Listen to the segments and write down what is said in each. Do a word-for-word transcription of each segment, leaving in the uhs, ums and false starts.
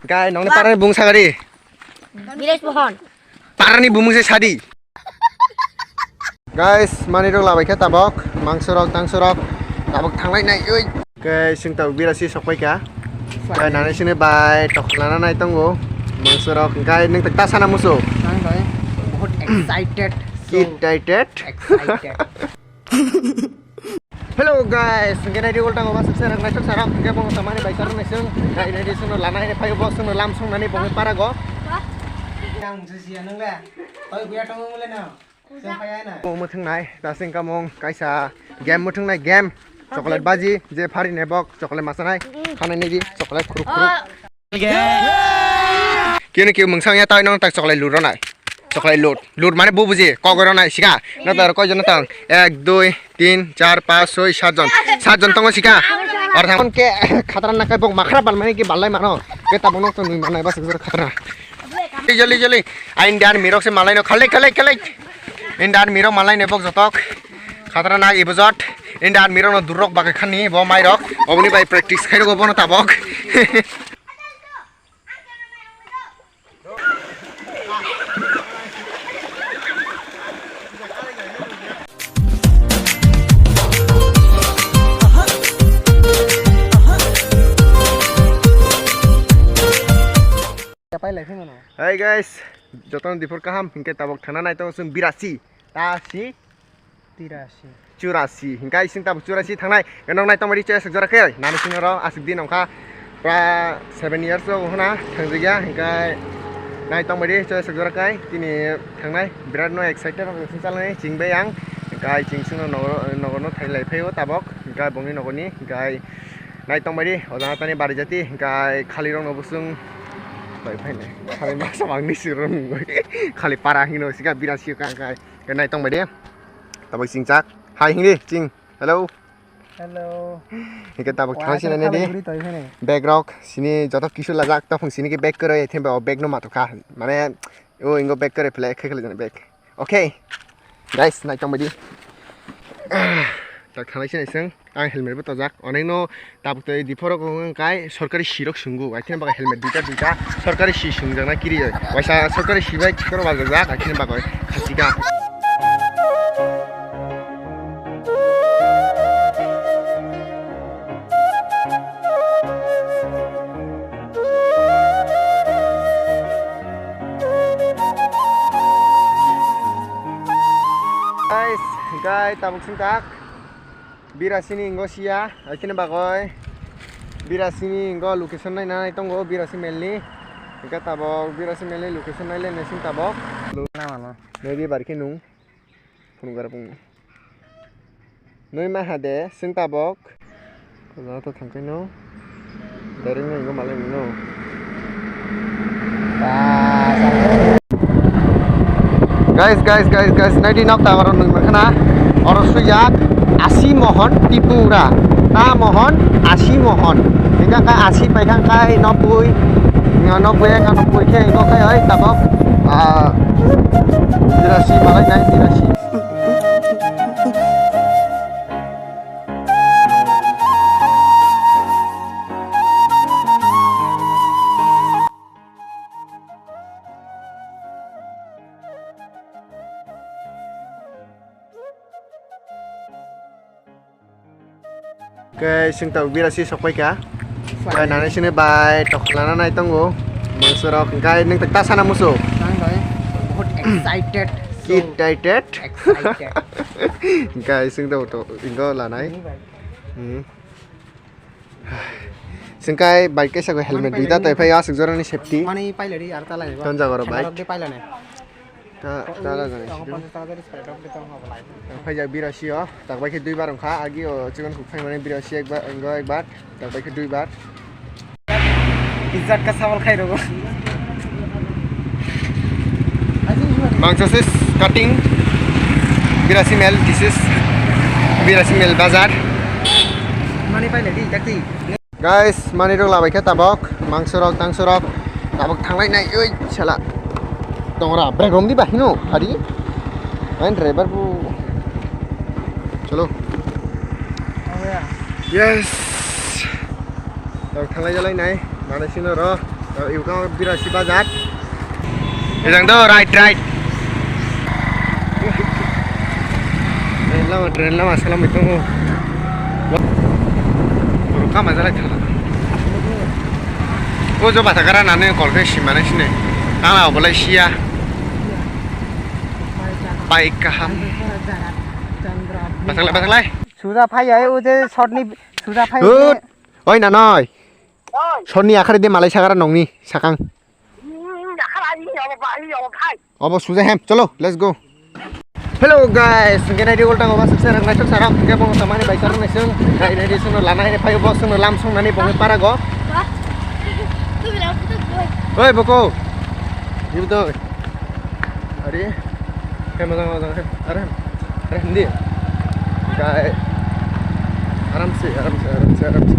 Guys, nongni parani bung sagari. Village Mohon. Parani bumung se sadi. Guys, mani rok labai khe tabok, mangso rok, tangso rok, tabok thanglai nai, oi. Guys, sing tabok birasi sokpai kha. Guys, nani sini bai tok lana nai tongo. Mangso rok, guys, nung tak tasana musu. Nang bai, bahut excited. So excited. Excited. Hello guys, hingke nai di ultang oba suksa rang naisok sarang, hingke bong samani bai sarang naisok, nai nai di sunu lana ini payo bos sunu lam sung nani bongi para go. Yang susi anung le, oi buya tongo mule no, sing paya na. Mo muthung nai, dasing kamong kaisa game muthung nai game, chocolate baji, je phari ne bok, chocolate masanai, khanai nai di, chocolate khuruk khuruk. Kini kini mungsang ya tai nong tak chocolate lut ronai. Chocolate lut. Lut mane bu buji. Kok ronai sika. Na tar koi jon tang. Ek, dui, tin, char, pas, soi, sat jon. Sat jon tongo sika. Ar thang ke khatra na kai bok makhra bal mane ki balai mano. Ke tabuk nok to nui manai bas khatra. Jali jali. A Indian mirok se malai no khalai khalai khalai. Indian mirok malai ne bok jotok. Khatra nag ibujot. Indian mirok no durok bakai khani bo mairok. Oboni bai practice khairok bono tabok. Hey guys, jotono diphor kaham, hinkhe tabok thana nai tongo chwng birasi, ta si. Tirasi. Churasi. Hingkai sing tabuk churasi thangnai. Enok nai tongmani choya suk jora khe. Nani sini ro asuk din ongkha. Pra seven years o hona thangjigya. Hingkai nai tongmani choya suk jora kai. Tini thangnai. Birat no excited o sing chalani. Ching bai ang. Hingkai ching sino nogo, nogo no thai lai phaio tabok. Hingkai bongni nogo ni. Hingkai nai tongmani. Oda tani bari jati. Hingkai khali rok no busung. Bai phai nai. Khali maksa bangni siro nungoi. Khali para hino sika birasi ka kai. Nai tongmani. Tabuk ching chak. Hai hingdi ching. Hello. Hello. Hingke tabuk thang sini di. Bag rok sini joto kisu lajak topung sini ke bag kere themba o bag no matukha. Mane o ingo bag kere phle khe khle bag. Okay. Guys, nai tong badi. Tak thang sini seng ang helmet bo tojak. Onek no tabuk toi di phoro ko kai sorkari sirok sungu. Ai themba helmet duita duita sorkari si sungjak na kiri. Waisa sorkari si bai koro bajak ai themba koi khasika. Guys, guys, tabuk sing tak. Birasini ingo siya, akini bagoi. Birasini ingo location nai nai tongo, Birasi melni. Hingke tabok, Birasi melni location nai le nesing tabok. Maybe barki nung. Phunukar bung. Nui ma ha de, sing tabok. Kono to thangkai no. Direct no ingo malai no. Guys, guys, guys, guys, nai di nok ta oro nui makhana. Oro suyak asi mohon tipura. Ta mohon asi mohon. Hingka kai asi paikang kai noboi. Noboi ka noboi khe ingo kai oi tabok. Ah, tirasi malai nai tirasi. Khe sing tabuk birasi sokpai kha. Bai nani sini bai tok lana nai tongo. Mangso rok hingkai nung tak ta sana musu. Nang bai bahut excited. So excited. Excited. Hingkai sing tabuk to ingo lanai. Ini bai. Hmm. Sing kai bike kaisa ko helmet duita tai phai asuk jorani safety. Mani pailari ar talai ba. Ton jagoro bike. Helmet de pailane. Ta, ta lagani. Tong sidu. Paisa tara dari spray drop de tong hobo lai. Phai jak birasi o, tak bai khe dui bar wngkha, agi o chikon kuk phai mani birasi ekbar, engo ekbar, tak bai khe dui bar. Ijat ka sawal khai rogo. Mangso sis cutting, birasi mel, this is birasi mel bazar. Mani paile di, kati. Guys, mani rok labai khe tabok, mangso rok, tangso rok, tabok thanglai nai, oi, sala. Tongra, brek romdi ba hino, hari. Main driver bu. Chalo. Oh, yeah. Yes. Tabok thanglai jalai nai, mani sino ro. Ibuka birasi bazar. Ejang do, right, right. Train lama, train lama salamwi tongo. Borok kama jalai thangla. O jo bata gara nani kol khe simani sini. Tangla obolai siya. Bike kaham. Basaklai, basaklai. Suja phai ai, o je short ni suja phai. Good. Oi nanoi. Sonni akhari de malai sagara nongni sakang. Obo suja hem, cholo, let's go. Hello guys, hingke nai di ulta oba suksa rang naisok saram, hingke bong samani bai sarang naisok, gai nai di sono lana hai phai bo sono lam song nani bongni para go. Oi boko, ibu to, ari, hem, mojang, mojang, hem, are hem, are hem di, gai, aram se, aram se, aram se, aram se.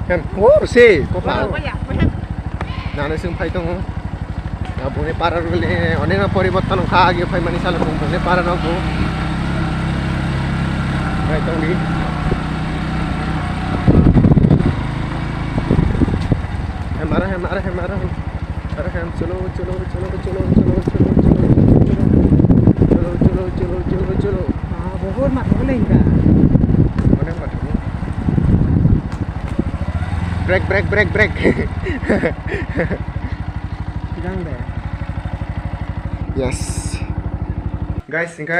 Hem, oh, se, kopal. Nana sing phai tongo. Ya, buni para rwgwli, onek no poriborton wngkha, age phaimani salo bung buni para rok bo. Phai tongdi. Hem, ara hem, ara hem, ara hem. Ara hem, cholo, cholo, cholo. Ah, bohor ma thangla inka. Onek ma thangla. Brake, brake, brake, brake. Sidang de. Yes. Guys, hingke.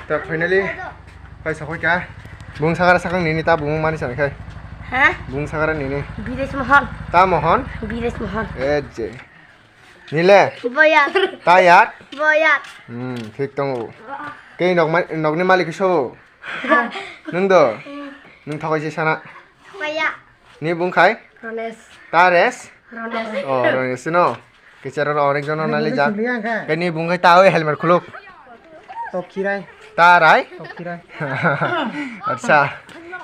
Ta finally. Pai sokoi ka. Bung sagara sakang nini ta bung mani sana kai. Ha? Bung sagara nini. Biresh Mohan. Ta Mohan? Biresh Mohan. Eh, je. Nile? Boyat. Tayat? Boyat. Hmm, thik tongo. Kei nok ma-, nokni malik so? Nung do? Nung thokoi se sana? Boyat. Ni bung khai? Ronesh. Tares? Ronesh. Oh, Ronesh no. Kichero ro onek jono nali jak. Kei ni bung khai ta oi helmet khuluk. Tok khirai. Tarai? Tok khirai. Acha.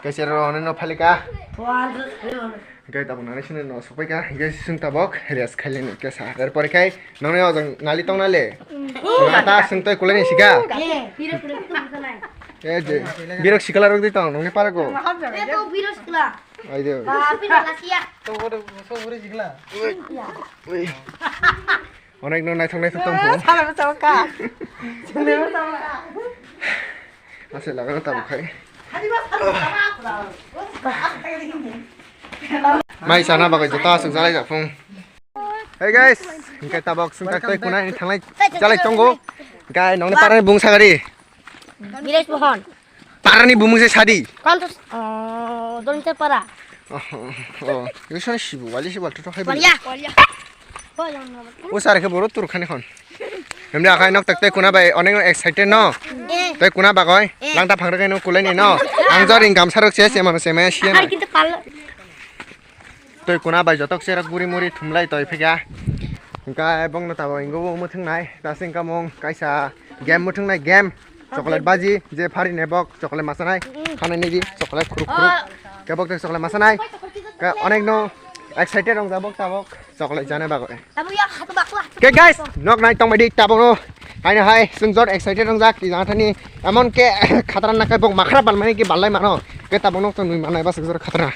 Kichero ro onek no phalika. Hingke tabuk nani sini no sokpai ka, hingke sisung tabok rest khailini kesa. Er pore khai nongni ojang nali tong nali. Nata sung toi kulai ni sika. Eh, je, birok sikala rok di tong, nongni para go. Ai de. Ui. Onek no naithok naithok tong pho. Ase lagano tabuk khai. Mai sana bagwi joto aswk jalai jak phung. Hey guys, hingke tabok sungkak tei kunai thanglai jalai tongo. Guys, nongni parani bung sagari. Biresh Mohan. Parani bumung se sadi. Kanto, oh, Donte para. Oh, oh, oh. Ini sana sibu, wali sibu, alto hai. Walia. O sar khe boro tur khani hon. Hemde akhai nok tak tei kuna bai onek excited no. Eh. Tei kuna bagoi. Eh. Langta phangra khe no kulai ni no. Ang jor income sarok se se mano se maya siya na. Ar kintu pal. Tei kuna bai jotok serok guri muri thumlai toi phega. Hingka bong no tabo ingo bo muthung nai. Tasi hingka mong kaisa game muthung nai game. Chocolate baji, je phari ne bok, chocolate masa nai, khanai nidi, chocolate khuruk khuruk. Ke bok tei chocolate masa nai. Ke onek no excited rong jabok tabok, chocolate jane bagoi. Ke guys, nok nai tong baidi tabok no. Hai no hai, sung jor excited rong jak, ti jang thani. Emon ke khatra nakai bok makhra bal mani ke balai mano. Ke tabok nok tong nui manai bas jor khatra.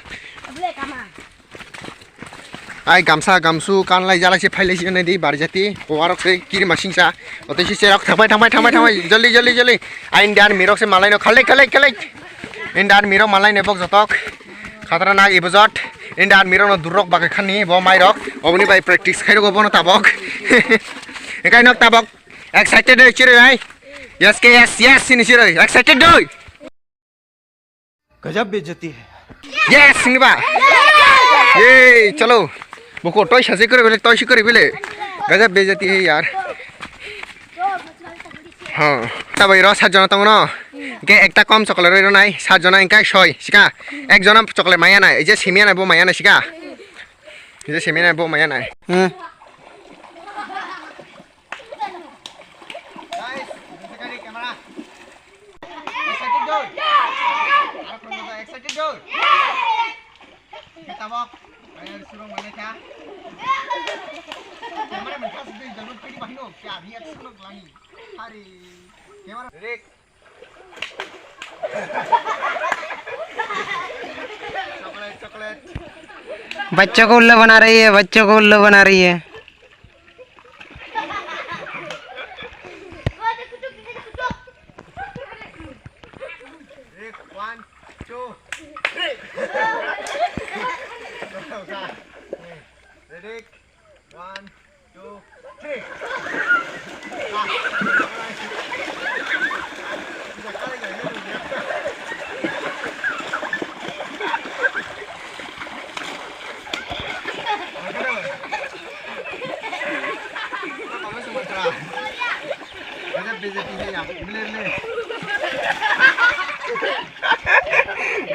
Ai gamsa gamsu kanlai jalai se phailai se nai di barjati. Owarok se kiri masing sa. Ote si serok thangbai thangbai thangbai thangbai joldi joldi joldi. Ai Indian mirok se malai no khalai khalai khalai. Indian mirok malai ne bok jotok. Khatra nag ibo jot. Indian mirok no durok bagai khani bo mairok. Oboni bai practice khairok bono tabok. Ekai nok tabok. Excited oi chiroi ai. Yes ke yes yes sini chiroi. Excited doi. गजब बेइज्जती है। Yes, sini ba. Yay, chalo. Boko toi sa se kore bele, toi si kore bele. Gajab bejati hai yaar. Ha. Tabai ro sat jona tongo no. Ke ekta kom chocolate roi ro nai, sat jona engkai soi, sika. Ek jona chocolate maya nai, je simia nai bo maya nai sika. Je simia nai bo maya nai. Hmm. Guys, excited doi? Aro kono excited doi? Tabok, ayo surong mana kya? Camera man khas doi, jalur kiri bahino, kya reaction log lani? Hari, camera. Ready? बच्चों को उल्लू बना रही है, बच्चों को उल्लू बना रही है। One, two, three. Ready? One, two, three.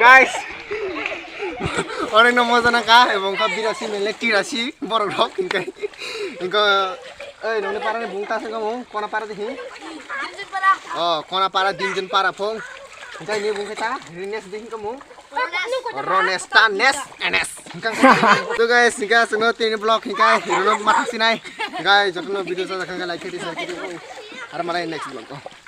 Guys, onek no moja nangkha, ebong kha birasi mele tirasi borok rok hinkai. Hinko, ei, nongni para ni bung ta sengko mung, kona para di hin. Oh, kona para din jin para phung. Hinkai ni bung khe ta, Rines di hinko mung. Rones ta nes, N S. Hinka, so guys, hinka sengno tini vlog hinkai, rono matha sinai. Hinkai, jotono video sa kha like, share, share. Ar malai next vlog.